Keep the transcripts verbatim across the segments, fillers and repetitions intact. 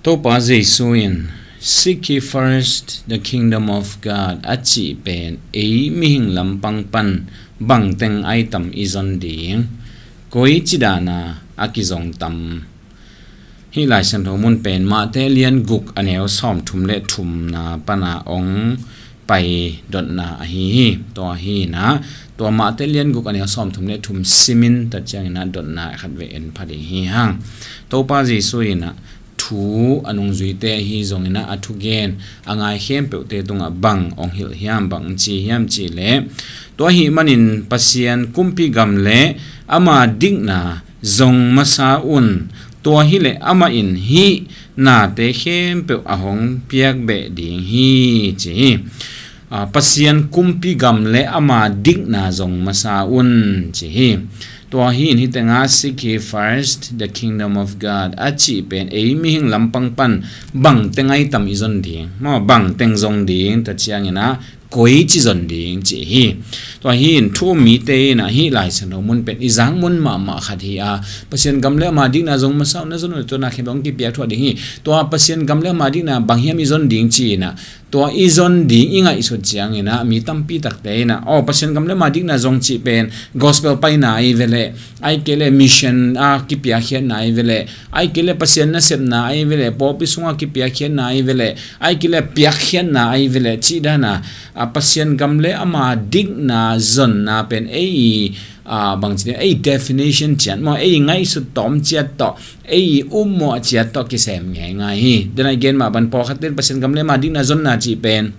Topa Jesu in, "Seek ye first the kingdom of God," a cih pen ei mihing lampang pan bangteng ai tam i zon ding, koi ci dana a kizong tam? Hih Lai Siangtho mun pen Mate lian guk a neu sawmthum le thumna pana ong pai dotna ahi hi. Tua hi inah, tua Mate lian guk a neu sawmthum le thum simin ta cianginah dotna khat ve en pha ding hi hang. Topa Jesu inah thu a nungzuite ahi zonginah a thugen a ngai khempeuhte tungah bang ong hilh hiam, bang ci hiam cih leh, tua ahih manin Pasian kumpi gam le ama dikna zong masa un, tua hileh amah in hih nate khempeuh a hong piak beh ding hi, ci hi. A, Pasian kumpi gam le ama dikna zong masa un, ci hi. Tua hi in hih tengah "Seek ye first the kingdom of God" a cih pen ei mihing lampang pan bangteng ai tam i zon ding, maw, bangteng zong ding ta cianginah koi ci zon ding cih hi. Tua hi in thu um mite inah hih Lai Siangtho mun pen i zak mun mahmah khat hi a, Pasian gam le ama dikna zong masa un, na zon uh le tua na khempeuh hong kipiak thuah ding hi. Tua Pasian gam le ama dikna bang hiam i zon ding ci inah, tua i zon ding i ngaihsut cianginah mi tampi takte inah, aw, Pasian gam le ama dikna zong cih pen gospel paina ai ve leh, ai kei le mission a kipiakkhiatna ai ve leh, ai kei le Pasian nasepna ai ve leh, pawlpi sunga kipiakkhiatna ai ve leh, ai kei le piakkhiatna ai ve leh cih dana, a, Pasian gam le ama dikna zonna pen ei, a, bang ci ding, ei definition ciat maw, ei ngaihsut tawm ciat tawh, ei ummawh ciat tawh kisem ngeingai hi. Dena i gen mah ban pawlkhatte in Pasian gam le ama dikna zonna cih pen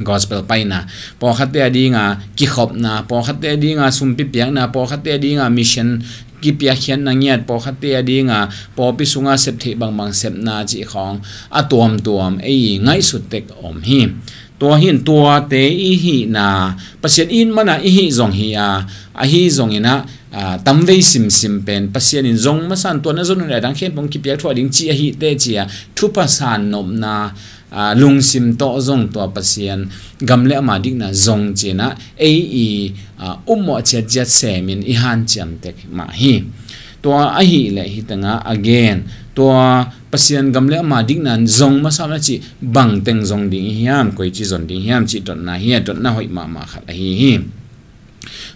gospel paina, pawlkhatte a dinga kikhopna, pawlkhatte a dinga sumpi piakna, pawlkhatte a dinga mission kipiakkhiatna ngiat, pawlkhatte a dinga pawlpi sunga sep theih bangbang sepna cih khawng a tuamtuam ei ngaihsut tek om hi. Tua hi in tuate i hihna, Pasian it mana i hih zong hi a, ahi zonginah, a, tamvei simsim pen Pasian in zong masa un, tua na zon uh le a dang khempeuh hong kipiak thuah ding cih ahi teh ci a, thupha san nopna, a, lungsim tawh zong tua Pasian gam le ama dikna zong ci inah ei i, a, ummawh ciatciat semin i hanciam tek mah hi. Tua ahih leh hih tengah a gen, tua Pasian gam le ama dikna zong masa un a cih bangteng zong ding i hiam, koi ci zon ding hiam cih dotna hi a, dotna hoih mahmah khat ahi hi.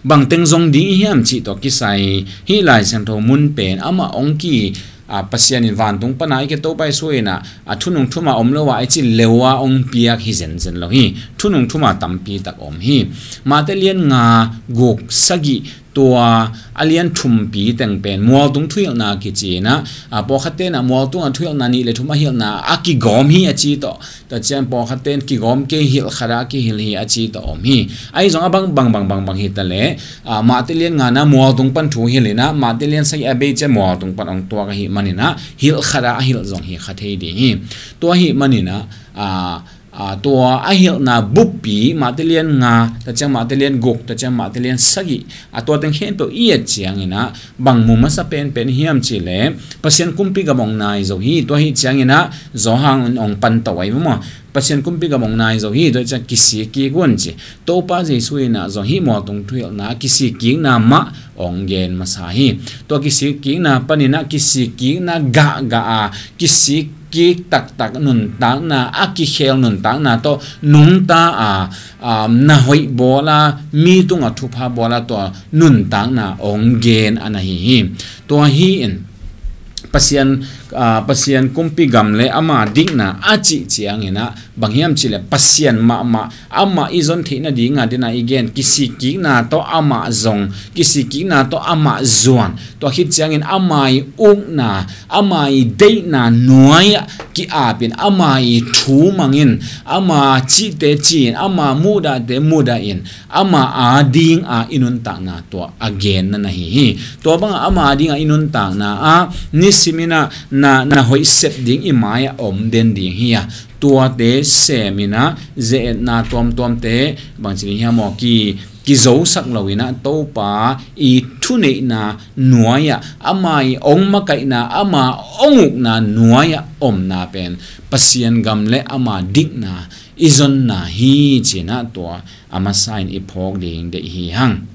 Bangteng zong ding i hiam cih tawh kisai hih Lai Siangtho mun pen amah ong ki, a, Pasian in vantung pana i ke Topa Jesu inah, a, thunung thuma om lo a i ci leu a ong piak hi zenzen lo hi. Thunung thuma tampi tak om hi. Mate lian nga, guk, sagih, tua a lian thumpi teng pen mualtung thuhilhna kici inah, a, pawlkhatte inah mualtung a thuhilhna nih le thum a hilhna a kigawm hi a ci tawh, tua ciang pawlkhatte in kigawm kei, hilh khat a kihilh hi a ci tawh om hi. Ahi zong a bang bang bang bang bang hi ta leh, a, Mate lian ngana mualtung pan thu hilh inah, Mate lian sagih a bei ciang mualtung pan ong tuak ahih maninah hilh khat a a hilh zong hi kha thei ding hi. Tua ahih maninah, a, a, tua a hilhna buppi Mate lian nga, tua ciang Mate lian guk, tua ciang Mate lian sagih, a, tua teng khempeuh i et cianginah bang mu masa penpen hiam cih leh Pasian kumpi gam ong nai zo hi. Tua ahih cianginah Johan in ong pan to ai maw, Pasian kumpi gam ong nai zo hi, tua ciang kisik kik un ci. Topa Jesu inah zong hih mualtung thuhilhna kisik kikna mah ong gen masa hi. Tua kisik kikna paninah kisik kikna gahgah a, kisik kik taktak nuntakna, a kikhel nuntakna tawh nungta a, a, na hoih bawl a, mi tungah thupha bawl a, tua nuntakna ong gen a na hi hi. Tua hi in Pasian, a, Pasian kumpi gam le ama dikna a cih cianginah bang hiam cih leh Pasian mahmah, amah i zon theih nadinga dena i gen, kisik kikna tawh amah zong, kisik kikna tawh amah zuan, tua khit ciangin ama i ukna, ama i deihna nuai-ah ki-apin, ama i thu mangin, ama cihte ci-in, ama muhdahte muhdahin, ama adinga i nuntakna tua a genna na hi hi. Tua banga ama adinga i nuntakna ah nisiminah na, na hoih sep ding i mai-ah om den ding hi a, tuate seminah ze-etna tuamtuamte bangci ding hiam aw, ki, kizosak loinah Topa i thuneihna nuai-ah, ama i ong makaihna, ama ong ukna nuai-ah omna pen Pasian gam le ama dikna i zonna hi, cinah tua a masa in i phawk ding deih hi hang.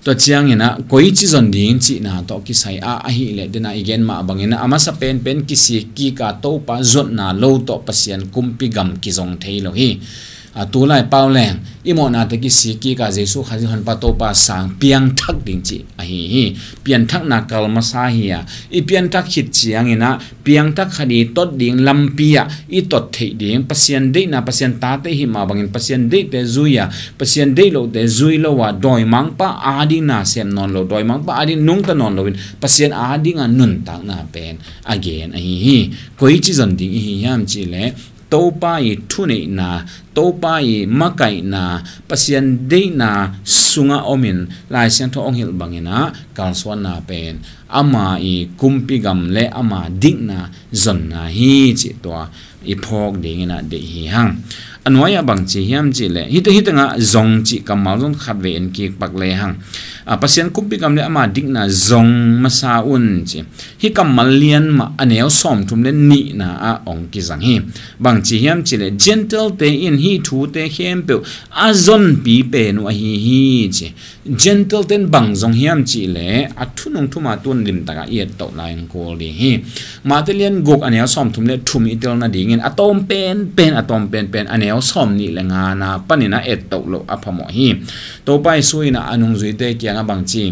Tua ciangin ah koici zon ding cihna tawh kisai ah ahih leh, dena i gen mah bangin ah a masa penpen kisik kik a Topa zonna lo tawh Pasian kumpi gam kizong thei lo hi. A, tulai pau leng i mawhnate kisik kik a Jesu Khazih Honpa Topa sang piangthak ding cih ahi hi. Pianthakna kal masa hi a, i pianthak khit ciangin ah piangthak khat i tot ding lampi ah i tot theih ding, Pasian deihna, Pasian tate hih mah bangin Pasian deihte zui a, Pasian deih lohte zui lo a, dawimangpa adingna sem nawn lo, dawimangpa ading nungta nawn loin Pasian adinga nuntakna pen a gen ahi hi. Koici zon ding i hi hiam cihleh, Topa i thuneihna, Topa i makaihna, Pasian deihna sungah omin Lai Siangtho hong hilh bangin ah kalsuanna pen ama i kumpi gam le ama dikna zonna hi cih tua i phawk dingin ah deih hi hang. A nuai-ah bang ci hiam cihleh, hite hitengah zong cih kammal zong khatvei en kik pak le hang. A, Pasian kumpi gam le ama dikna zong masa un ci. Hih kammal lian mah a neu sawmthum le nihna ah hong kizang hi. Bang ci hiam cihleh, Gentile-te in hih thute khempeuh a zonpi pen uh ahi hi ci. Gentile-te in bang zong hiam cihleh, a thunung thuma tun limtakah i ettoh lai hong kul ding hi. Mate lian guk a neu sawmthum le thum i tel nadingin a tawm penpen, a tawm penpen a neu sawmnih le ngana panin a ettoh loh a phamawh hi. Topa Jesu in ah a nungzuite kiangah bang ci,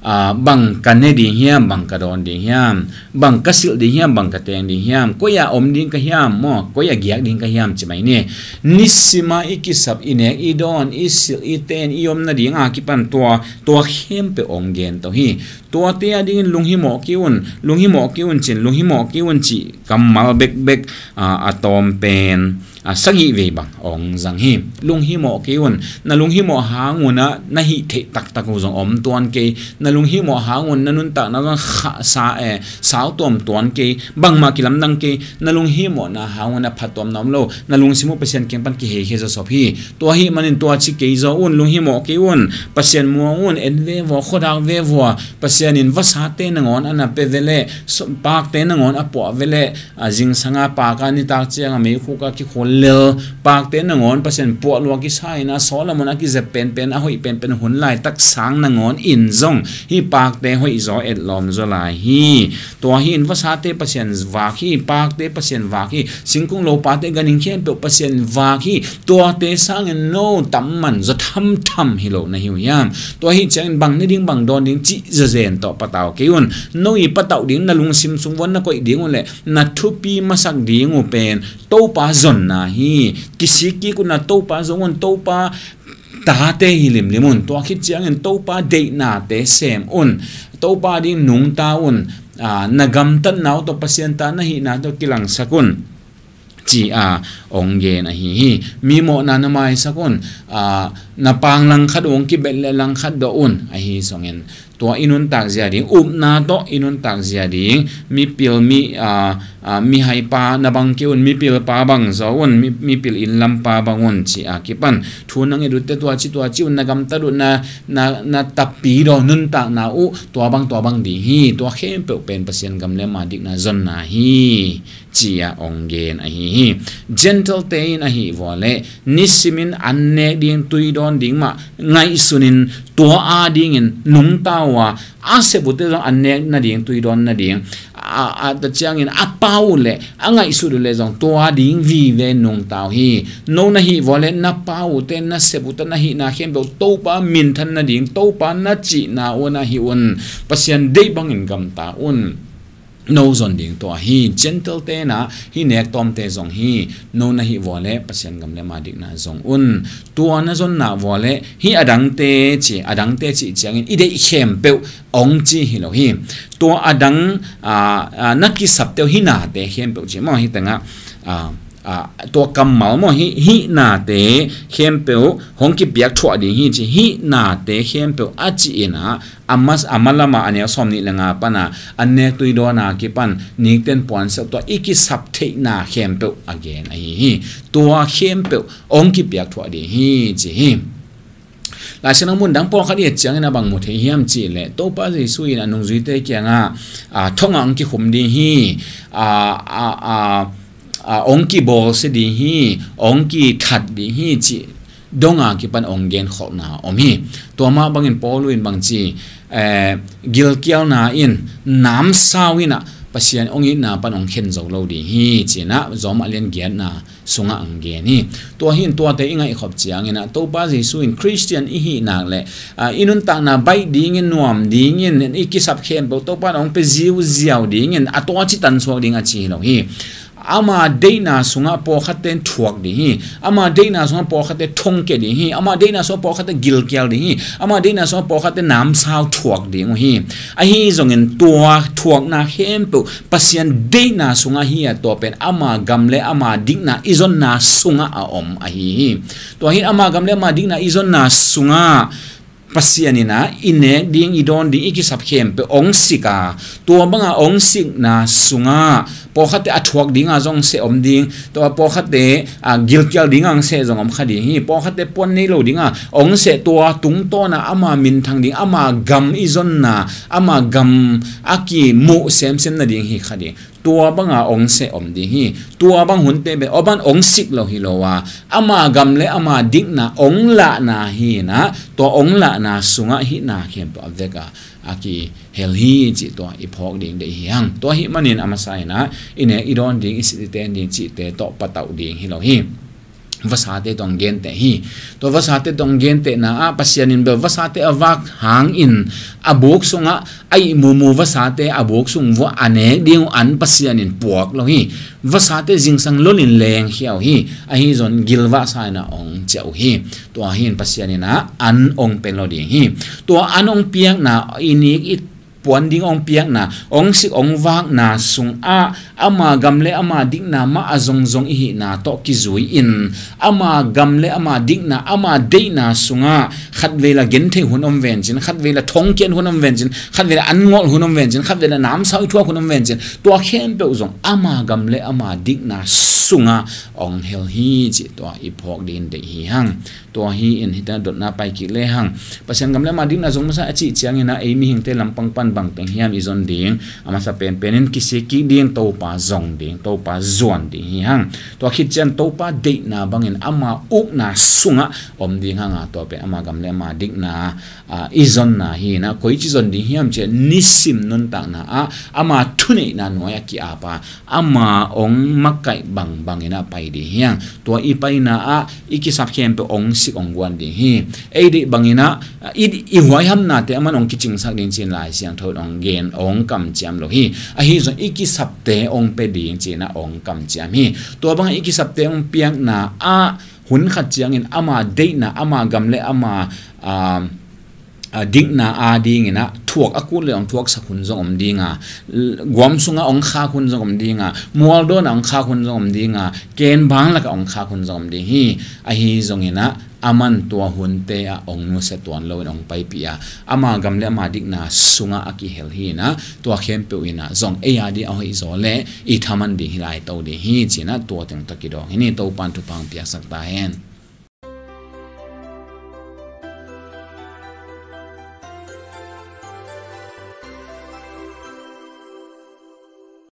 a, bang ka ne ding hiam, bang ka dawn ding hiam, bang ka silh ding hiam, bang ka teng ding hiam, koi-ah om ding ka hiam maw, koi-ah giak ding ka hiam ci mai ni. Nisima i kisap, i nek, i dawn, i silh, i ten, i om nadinga kipan tua, tua khempeuh hong gen to hi. Tuate adingin lunghimawh kei un, lunghimawh kei un cin, lunghimawh kei un cih kammal bekbek, a, a tawm pen, a, sagih vei bang hong zang hi. Lunghimawh kei un, na lunghimawh hangun ah na hih theih taktak uh zong om tuan kei, na lunghimawh hangun na nuntakna zong kha, sa, eh, sautuam tuan kei, bangmah kilamdang kei, na lunghimawhna hangun a phattuamna om lo, na lungsim uh Pasian kiang pan kiheikhia zawsop hi. Tua ahih manin tua ci kei zaw un, lunghimawh kei un, Pasian muang un, en vevua, khuadak vevua, Pasian in vasate nangawn a na pia veleh, so-, pakte nangawn a puah veleh, a zingsanga paka nitak cianga meikhuka kikhul lel, pakte nangawn Pasian puahlua kisa in a Solomon a kizep penpen, a hoih penpen hun laitak sang nangawn in zong hih pakte hoihzaw etlawm zaw lai hi. Tua hi in vasate Pasian vak hi, pakte Pasian vak hi, singkung lopate ganhing khempeuh Pasian vak hi. Tuate sangin no tamman zaw thamtham hi lo na hi uh hiam? Tua hi ciangin bang ne ding, bang dawn ding cih zazen tawh patau kei un. No i patauh ding, na lungsim sung vuan na koih ding uh leh na thupi masak ding uh pen Topa zonna hi. Kisik kik un a Topa zong un, Topa tate hi limlim un. Tua khit ciangin Topa deihnate sem un. Topa ding nungta un. Aa, na gamtatna uh tawh, Pasian ta na hihna tawh kilangsak un, ci a hong gen ahi hi. Mi mawhna na maisak un. Aa, na pang langkhat uh hong kibet le langkhat dawh un. Ahi zongin tua i nuntak zia ding, upna tawh i nuntak zia ding, mipil mi, aa, aa, mihaipa na bang kei un, mipilpa bang zaw un, mi, mipil innlampa bang un, ci a kipan thu nang i dutte tua ci, tua ci un, na gamtat uh, na, na, na tapi daw nuntakna uh tua bang, tua bang ding hi. Tua khempeuh pen Pasian gam le ama dikna zonna hi, ci a hong gen ahi hi. Gentile-te in ahih vua leh nisimin an nek ding, tui dawn ding mah ngaihsunin tua adingin nungta uh a, a sep uhte zong an nek nading, tui dawn nading, a, a ta ciangin a pau uh leh a ngaihsut uh leh zong tua ding vive nungta uh hi. No na hih vua leh na pau uhte, na sep uhte, na hihna khempeuh Topa minthan nading, Topa na cihna uh na hih un. Pasian deih bangin gamta un. No zon ding tua hi. Gentile-te na hih nek tawmte zong hi. No na hih vua leh Pasian gam le ama dikna zong un. Tua na zonna vua leh hih a dangte ci, a dangte cih ciangin i deih khempeuh hong ci hi lo hi. Tua a dang, aa, aa, na kisapte uh hih nate khempeuh ci maw, hih tengah, aa, aa, tua kammal maw, hih, hih nate khempeuh hong kipiak thuah ding hi ci, hih nate khempeuh a ci in a, a ma, a ma lamah a neu sawmnih le nga pana an nek tui dawn a kipan nikten puansilh tua i kisap theihna khempeuh a gen ahi hi. Tua khempeuh hong kipiak thuah ding hi ci hi. Lai Siangtho mun dang pawlkhat i et ciangin a bang mu thei hiam cihleh, Topa Jesu in a nungzuite kiangah, aa, thongah hong kikhum ding hi, aa, aa, aa, aa, hong kibawlsia ding hi, hong kithat ding hi cih donga kipan hong genkholhna om hi. Tua mah bangin Paul in bangci, eh, gilkialna in namsau inah Pasian hong itna pan hong khen zo lo ding hi, cinah Rom a lian giatna sungah hong gen hi. Tua hi in tuate i ngaihkhop cianginah Topa Jesu in Khristian i hih nak le, ah, i nuntakna baih dingin, nuam dingin, i kisap khempeuh Topa in hong pia ziauziau dingin a tua citan suak ding a ci hi lo hi. Ama deihna sungah pawlkhatte thuak ding hi. Ama deihna sungah pawlkhatte thongkia ding hi. Ama deihna sungah pawlkhatte gilkial ding hi. Ama deihna sungah pawlkhatte namsau thuak ding uh hi. Ahi zongin tua thuakna khempeuh Pasian deihna sungah hi a, tua pen ama gam le ama dikna i zonna sungah a om ahi hi. Tua hi in ama gam le ama dikna i zonna sungah Pasian inah i nek ding, i dawn ding, i kisap khempeuh hong sik a, tua banga hong sikna sungah pawlkhatte a thuak dinga zong seh om ding, tua pawlkhatte, ah, gilkial dinga hong seh zong om kha ding hi. Pawlkhatte puan nei lo dinga hong seh, tua tungtawna ama minthang ding, ama gam i zonna, ama gam a kimuh semsem nading hi kha ding. Tua banga hong seh om ding hi. Tua bang hunte pen aw ban hong sik lo hi lo a, ama gam le ama dikna hong lahna hi inah, tua hong lahna sungah hihna khempeuh a vek a, a kihel hi cih tua i phawk ding deih hi hang. Tua hih manin a masa inah i nek i dawn ding, i sit i ten ding cihte tawh patauh ding hi lo hi. Vasate tawh hong genteh hi. Tua vasate tawh hong gentehna ah Pasian in bel vasate a vak hangin a buk sungah a ihmumu vasate a buk sung vuah a nek ding uh an Pasian in puak lo hi. Vasate zingsang lolin lengkhia uh hi. Ahi zong gilvahsa inah hong ciah uh hi. Tua hi in Pasian inah an hong pia lo ding hi. Tua an hong piakna i nik i puan ding hong piakna, hong sik hong vakna sungah ama gam le ama dikna mah a zongzong i hihna tawh kizui in, ama gam le ama dikna, ama deihna sungah khatveila genthei hun om vencin, khatveila thongkiat hun om vencin, khatveila an ngolh hun om vencin, khatveila namsau i thuak hun om vencin, tua khempeuh zong ama gam le ama dikna sungah hong hel hi cih tua i phawk ding deih hi hang. Tua hi in hita dotna pai kik le hang. Pasian gam le ama dikna zong masa a cih ciangin ah ei mihingte lampang pan bangteng hiam i zon ding, a masa penpen in kisik kik ding, Topa zong ding, Topa zuan ding hi hang. Tua khit ciang Topa deihna bangin ama ukna sungah om ding hang a, tua pen ama gam le ama dikna, a, i zonna hi inah, koici zon ding hiam ciah nisim nuntakna ah ama thuneihna nuai a ki-ap a, ama hong makaih bangbang inah pai ding hi hang. Tua i paina ah i kisap khempeuh hong sik hong guan ding hi. Ei deih bangin ah i, i huaihamnate aman hong kicingsak ding ci-in Lai Siangtho in hong gen, hong kamciam lo hi. Ahi zong i kisapte hong pia ding ci-in ah hong kamciam hi. Tua bangah i kisapte hong piakna ah hun khat ciangin ama deihna, ama gam le ama, ah, a dikna adingin ah thuak a kut le hong thuaksak hun zong om ding a, guam sungah hong khak hun zong om ding a, mualdawn ah hong khak hun zong om ding a, kenbang lakah hong khak hun zong om ding hi. Ahi zongin ah aman tua hunte ah hong nusia tuan loin hong paipih a, ama gam le ama dikna sungah a kihel hi inah, tua khempeuh inah zong ei ading a hoih zaw le i thaman ding hi lai to ding hi ci-in ah tua teng tawh kidawng hi ni. Topa'n thupha hong piaksak ta hen.